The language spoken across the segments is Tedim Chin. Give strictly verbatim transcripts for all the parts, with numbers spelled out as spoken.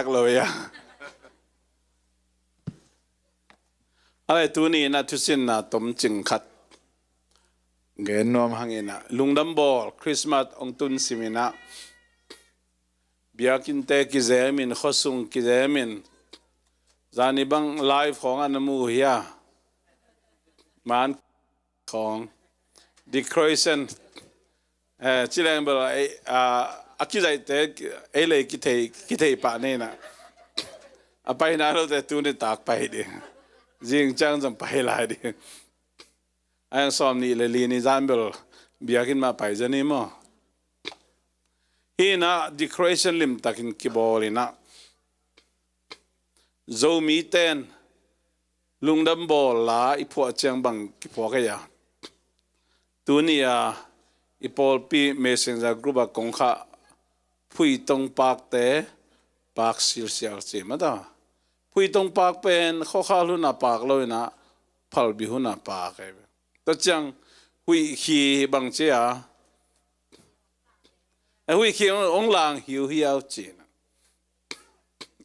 tak lo ia. A le tuni in ah thusinna tomcing khat gen nuam hang in ah, lungdam bawl Christmas hong tun sim in ah, biakinnte kizem in, khuasung kizem in, zani bang live khawng a na mu hia? Man khawng, decoration, eh, ci leng bel, eh, ah, a kizaihte ei le kithei, kithei pah ni in ah, a pai nai lote tuni tak pai ding, zing ciang zong pai lai ding. A yang sawm nih le li ni zan bel biakinn mah pai zaw ni maw. Hi in ah decoration limtakin kibawl in ah, Zomite'n lungdam bawl la i phuah ciang bang kiphuak ei a. Tuni a i pawlpi messenger group ah kong khah, Phuitong Park te paak silsial ci mah ta. Phuitong Park pen khuakhal hun a paak lo in ah, phalbi hun a paak ei. Tua ciang huih khi bang ci a, a huih khi hong, hong lang hiuhiau ci in ah,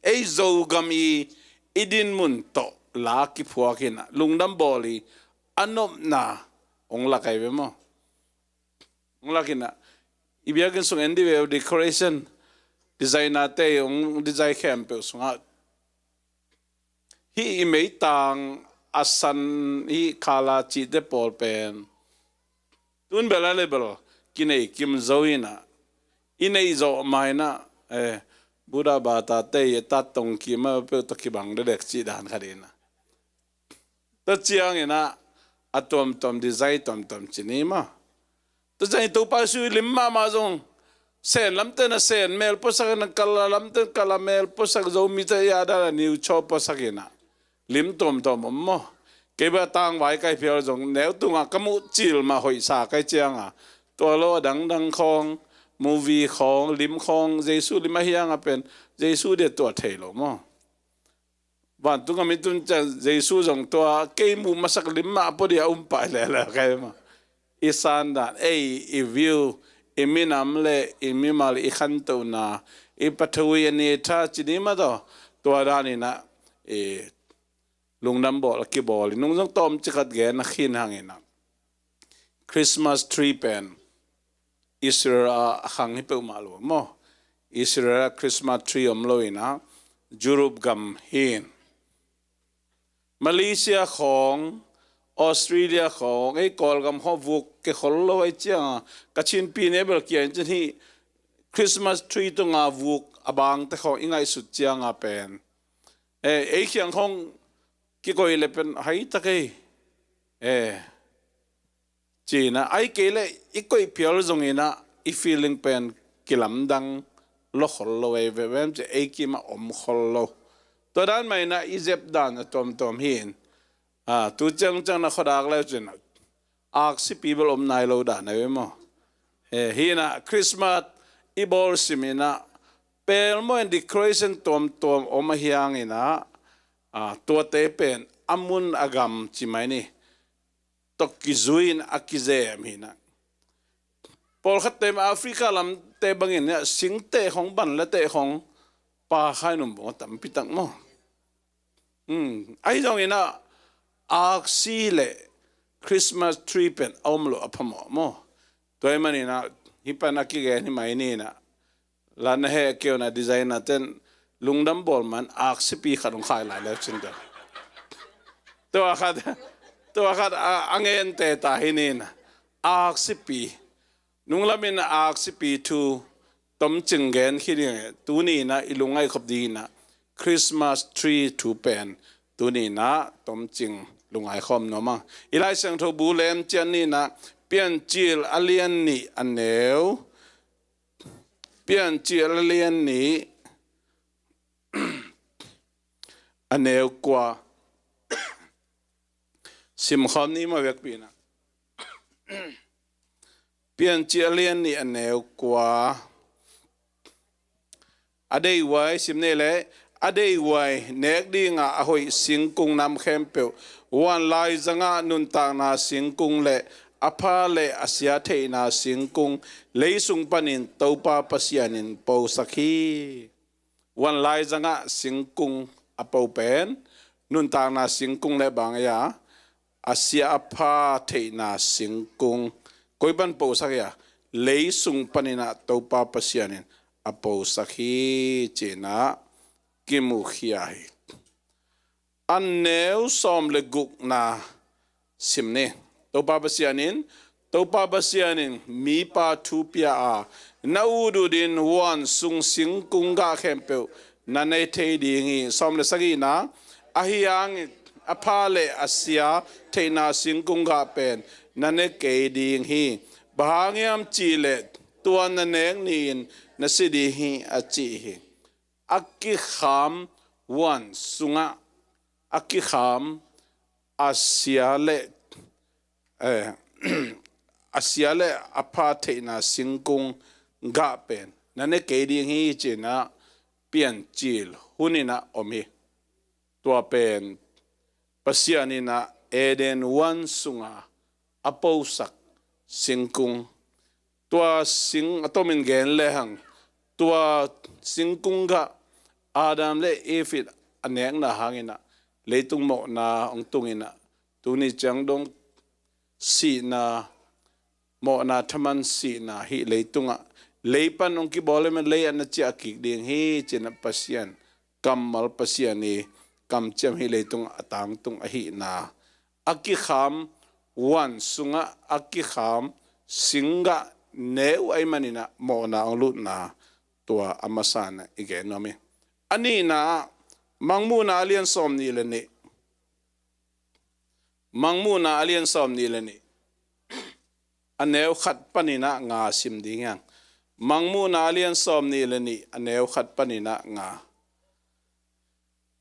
ei Zogam i, i dinmun tawh la kiphuak in ah, lungdam bawl i a nopna hong lak ei ve maw. Hong lak in ah, i biakinn sung en dih ve uh, decoration designer te hong design khempeuh sungah, hih i meitang a san, hih khala cihte pawl pen tun bel a le bel kinei kim zo in ah, i neih zawh ma in ah, eh, Buddha bata te i tat tong kim a peuh tawh kibang dedek cih dan khat in ah. Tua ciang in ah, a tuamtuam design tuamtuam ci ni maw. Tua ciang i Topa Jesu i lim mahmah zong, Sen lamte na sen mel puasak in ah, kal lamte kal mel puasak, Zomite i a dan a niu chaw puasak in ah, lim tuamtuam om maw. Kei bel a tangvai kai phial zong neu tungah ka muh cil mah hoihsa kai ciang a, tua lo a dangdang khawng, movie khawng, lim khawng, Jesu lim a hiang a pen Jesu dia tua thei lo maw. Vantung a mi tun ciang Jesu zong tua kei muh masak lim mah pua dia um pai lele kai maw. I san dan, ei, i view, i minam le i mimal, i khantohna, i pathawi a ni tha ci ni mah tawh, tua dan in ah, i lungdam bawl a kibawl i nung zong tawm cikhat gen a khin hang in ah, Christmas tree pen Israel ah a khang hi peuhmah lo maw. Israel ah Christmas tree om lo in ah, Europe gam hi in, Malaysia khawng, Australia khawng, ei Kawlgam khawng vuk ke khol lo ei ciang a, ka Chinpi ne bel kia in cin hi Christmas tree tunga vuk a bangte khawng i ngaihsut ciang a pen, eh, ei khiang khawng kikoih le pen hai tak ei. Eh, ci in ah, ai kei le i koih phial zong in ah, i feeling pen kilamdang lo khol lo ei ve vem ci, ei kim a om khol lo. Tua dan mah in ah i zep dan a tuamtuam hi in. Ah, tu ciangciang na khuadak leu cin ah, aksipi bel om nai lo dan a ve maw. Eh, hi in ah Christmas i bawl sim in ah, pelmaw in decoration tuamtuam om a hiang in ah, ah, tuate pen a mun a gam ci mai ni, tawh kizui in a kizem hi in ah. Pawlkhatte mah Africa lamte bangin ah, singte khawng, ban late khawng pha khai num bawng a tampi tak maw. Hmm, ahi zong in ah, aksi le Christmas tree pen a om lo a phamawh maw. Tua ahih manin ah, hih pan a kigen hi mai ni in ah, la na heh kei un ah, designer ten lungdam bawl man aksipi khat hong khai lai leu cin tua. Tua khat, tua khat a, a ngente ta hi ni in ah, aksipi. Nunglam in aksipi thu tomcing gen khit ding, tuni in ah i lungngaih khop ding in ah Christmas tree thu pen tuni in ah tomcing lungngai khawm nuam a. I Lai Siangtho bu lem cian ni in ah, Piancil a lian nih a neu, Piancil a lian nih a neu kua. Simkhawm ni maw vekpi in ah. Piancil a lian nih a neu kua. A deihhuai, sim ni le, a deihhuai, nek dingah a hoih singkung nam khempeuh, huan laizangah nuntakna singkung le a pha le a sia theihna singkung, lei sung panin Topa Pasian in posak hi. Huan laizangah singkung a po pen nuntakna singkung le bang ei a, a sia a pha theihna singkung koi pan posak ei a, lei sung paninah Topa Pasian in a posak hi cinah kimukhia hi. A neu sawm le gukna sim ni. Topa Pasian in, Topa Pasian in mipa thu pia a, na utut in huan sung singkung gah khempeuh na ne thei ding hi. Sawm le sagihna, ahi hangin a pha le a sia theihna singkung gah pen na ne kei ding hi. Bang hang hiam cihleh tua na nek ni-in na si ding hi a ci hi. A kikham huan sungah a kikham a sia le, eh, a sia le a pha theihna singkung gah pen na ne kei ding hi cinah Piancil huninah om hi. Tua pen Pasian inah Eden huan sunga a posak singkung. Tua sing a tomin gen lehang, tua singkung gah Adam le Eve in a nekna hanginah leitung mawhna hong tunginah tuni ciang dong sihna, mawhna thaman sihna hih leitungah lei pan hong kibawl le man lei a na ciah kik ding hi cinah Pasian kammal, Pasian i kamciam hih leitungah a tangtung ahihna, a kikham huan sungah a kikham singgah ne uh ahih maninah mawhna hong lutna tua a masana i gen nuam hi. A nihna ah Mangmuhna a lian sawm nih le nih. Mangmuhna a lian sawm nih le nih a neu khat paninah nga sim ding hiang. Mangmuhna a lian sawm nih le nih a neu khat paninah nga.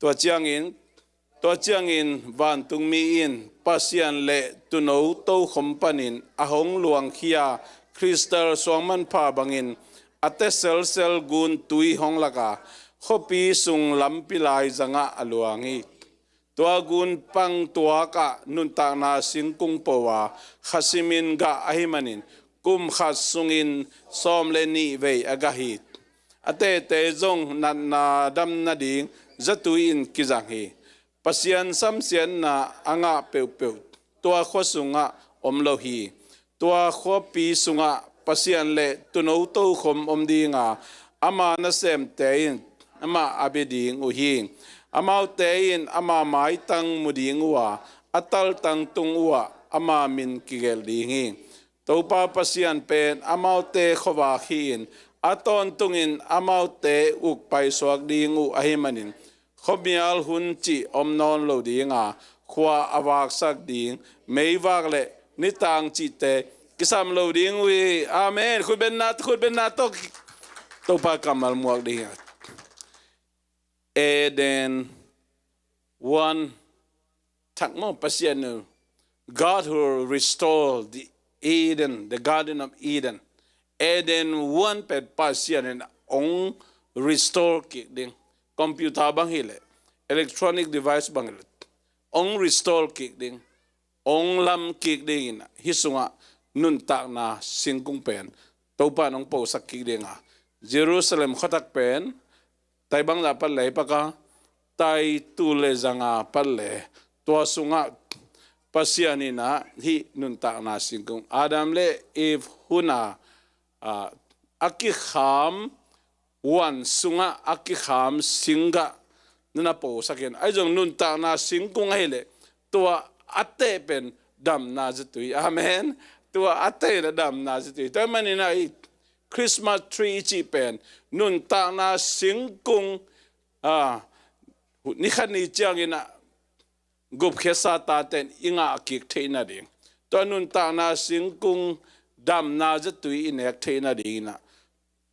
Tua ciangin, tua ciangin vantungmi in Pasian le Tuuno tokhom panin a hong luangkhia kristal suangmanpha bangin a teselsel gun tui hong lak a, khuapi sung lampi laizangah a luang hi. Tua gun pang tuakah nuntakna singkung po a, kha simin gah ahih manin kum khat sungin sawm le nih vei a gah hi. A tete zong natna dam nading zatui in kizang hi. Pasian samsiatna a ngah peuhpeuh tua khua sungah om lo hi. Tua khuapi sungah Pasian le Tuuno tokhom om ding a, ama nasemte in amah a bia ding uh hi. Amaute in ama maitang mu ding uh a, a taltang tung uhah ama min kigelh ding hi. Topa Pasian pen amaute khuavak hi-in a tawntungin amaute uk paisuak ding uh ahih manin khuamial hun cih om nawn lo ding a, khua a vaksak ding meivak le nitang cihte kisam lo ding uh hi. Amen. Khutbenna, khutbenna tawh Topa kammal muak ding hi. Eden huan thak maw, Pasian in, God will restore the Eden, the Garden of Eden. Eden huan pen Pasian in hong restore kik ding. Computer bang hileh, electronic device bang hileh, hong restore kik ding, hong lam kik dingin hih sungah nuntakna singkung pen Topa in hong posak kik ding a, Jerusalem khuathak pen tai bangzah pat le hi paka, tai tul le zanga pat le, tua sungah Pasian inah hih nuntakna singkung Adam le Eve huna, ah, a kikham huan sungah a kikham singgah na na posak in, ahi zong nuntakna singkung ahileh tua a teh pen damna zatui. Amen. Tua a teh na damna zatui. Tua maninah hih Christmas tree i cih pen nuntakna singkung, ah, nikhat ni ciangin ah gupkhiatsa taten i ngah kik theih nading, tua nuntakna singkung damna zatui i nek theih nadinginah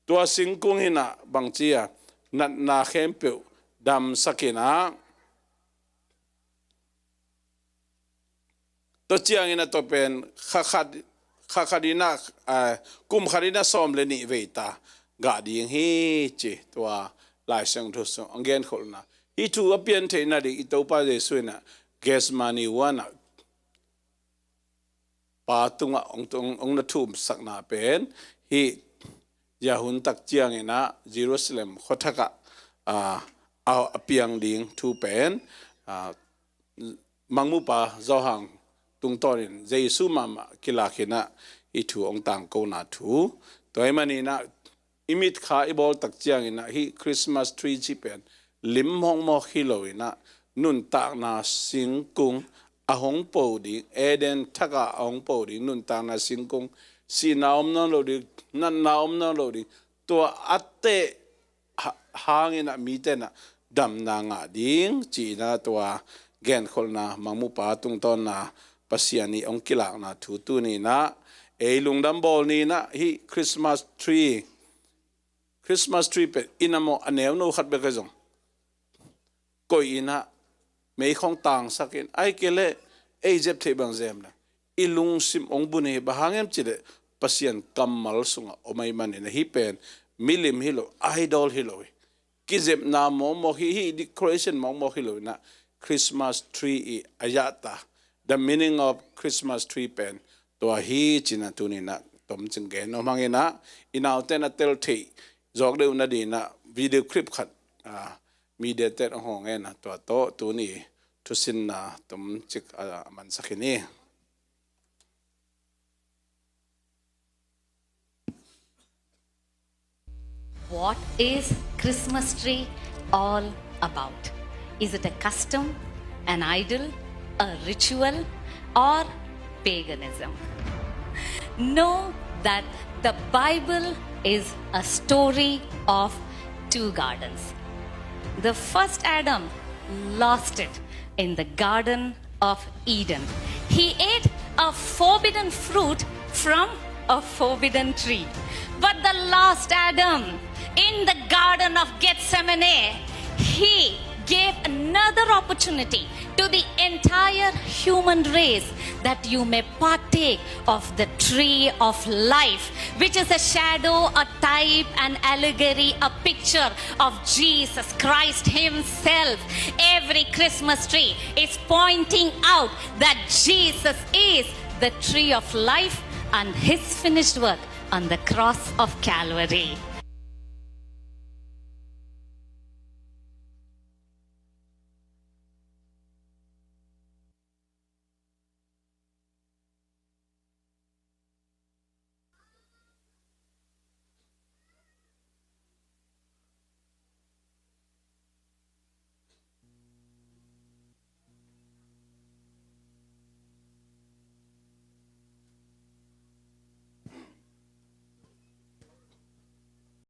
tua singkung hinah bangci a natna khempeuh damsakinah, tua ciangin a tua pen kha khat, kha khat inah, ah, kum khat inah sawm le nih veita gah ding hi ci. Tua Lai Siangtho sung a genkholhna, hih thu a pian theih nading i Topa Jesuh inah Gethsemane huanah Pa tungah hong, hong, hong na thumsakna pen hih zia hun tak cianginah Jerusalem khuathakah a, a, a piang ding thu pen, a, Mangmupa Johan tungtawnin Jesu mahmah kilak in ah hih thu hong tangkona thu. Tua ahih manin ah i mitkha i bawl tak ciangin ah hih Christmas tree cih pen lim mawkmawk hi lo in ah nuntakna singkung a hong po ding, Eden thak ah a hong po ding nuntakna singkung, sihna om nawn lo ding, natna om nawn lo ding, tua a teh ha-, hangin ah mite in ah damna ngah ding ci-in ah tua genkholhna, Mangmupa tungtawnin Pasian in hong kilakna thu tuni in ah ei lungdam bawl ni in ah hih Christmas tree, Christmas tree pen inn ah maw a neuno khat bek ahi zong koih in ah meikhong tangsak in, ahih kei leh ei zep theih bang zem in ah i lungsim hong bun hi. Bang hang hiam cih leh Pasian kammal sungah om ahih manin ah hih pen milim hi lo, idol hi lo hi. Kizepna mawkmawk hi, hih decoration mawkmawk hi lo in ah Christmas tree i a zahtak, the meaning of Christmas tree pen tua hi ci-in ah tuni in ah tomcik gen nuam ing in ah, i naute in ah tel theih zawk deuh nading in ah video clip khat, a, media te in ah hong en in ah tua tawh tuni thusinna tomcik, a, mansak hi ni. What is Christmas tree all about? Is it a custom, an idol, a ritual, or paganism? Know that the Bible is a story of two gardens. The first Adam lost it in the Garden of Eden. He ate a forbidden fruit from a forbidden tree. But the last Adam in the Garden of Gethsemane, he gave another opportunity to the entire human race that you may partake of the tree of life, which is a shadow, a type, an allegory, a picture of Jesus Christ himself. Every Christmas tree is pointing out that Jesus is the tree of life and his finished work on the cross of Calvary.